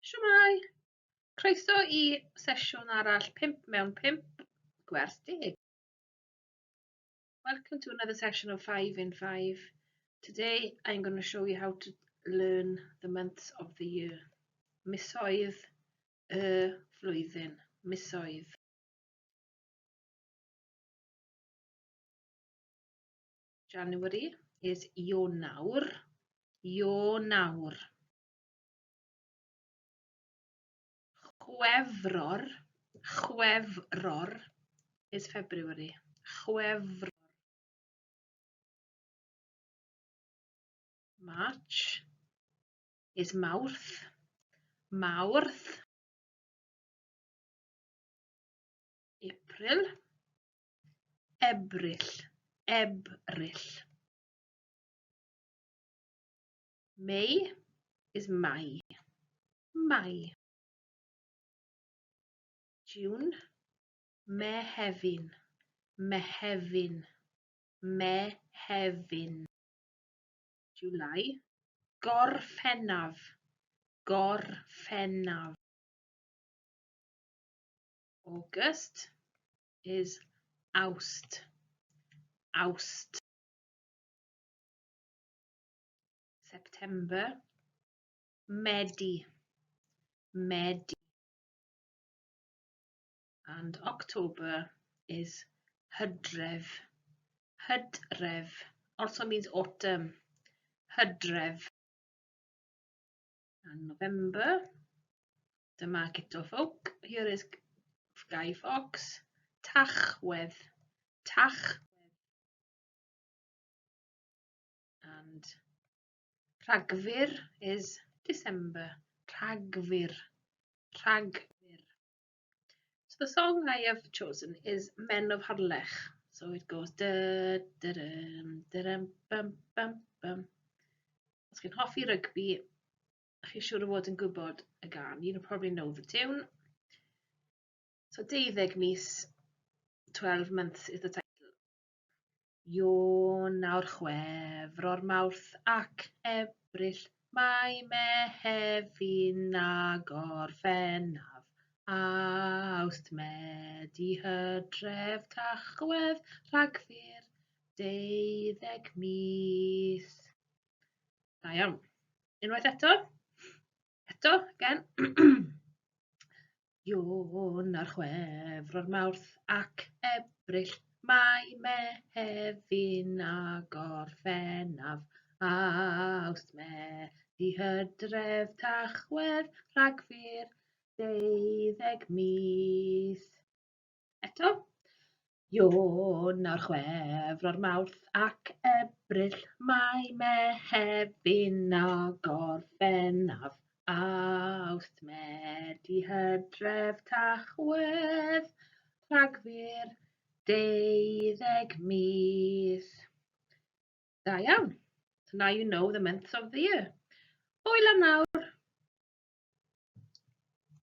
Shwmae! Croeso i sesiwn arall 5 mewn 5, gwers deg. Welcome to another session of 5 in 5. Today I'm going to show you how to learn the months of the year. Misoedd y flwyddyn. Misoedd. January is Ionawr. Ionawr. Chwefror, Chwefror is February. Chwefror. March is Mawrth. Mawrth. April. Ebrill. Ebrill. May is Mai. Mai. June, Mehefin, Mehefin, Mehefin. July, Gorffennaf, Gorffennaf. August is Awst, Awst. September, Medi, Medi. And October is Hydref, Hydref, also means autumn, Hydref. And November, dyma Guto Ffowc, here is Guy Fawkes, Tachwedd, Tachwedd. And Rhagfyr is December. Rhagfyr. Rhagfyr. So the song I have chosen is Men of Harlech. So it goes da da dum da dum bum bum bum. Os chi'n hoffi rygbi, chi siŵr o fod yn gwybod y gân. You'll probably know the tune. So deuddeg mis, 12 months is the title. Ionawr, Chwefror, Mawrth ac Ebrill, Mai, Mehefin a Gorffennaf, Awst, Medi, Hydref, Tachwedd, Rhagfyr, deuddeg mis. Da iawn. Unwaith eto. Eto, again. Ionawr, Chwefror, Mawrth ac Ebrill, Mai, Mehefin a Gorffennaf, Awst, Medi, Hydref, Tachwedd, Rhagfyr, deuddeg mis. Eto. Ionawr, Chwefror, Mawrth ac Ebrill, Mai, Mehefin a Gorffennaf, Awst, Medi, Hydref, Tachwedd, Rhagfyr, deuddeg mis. Da iawn. So now you know the months of the year. Hwyl am nawr.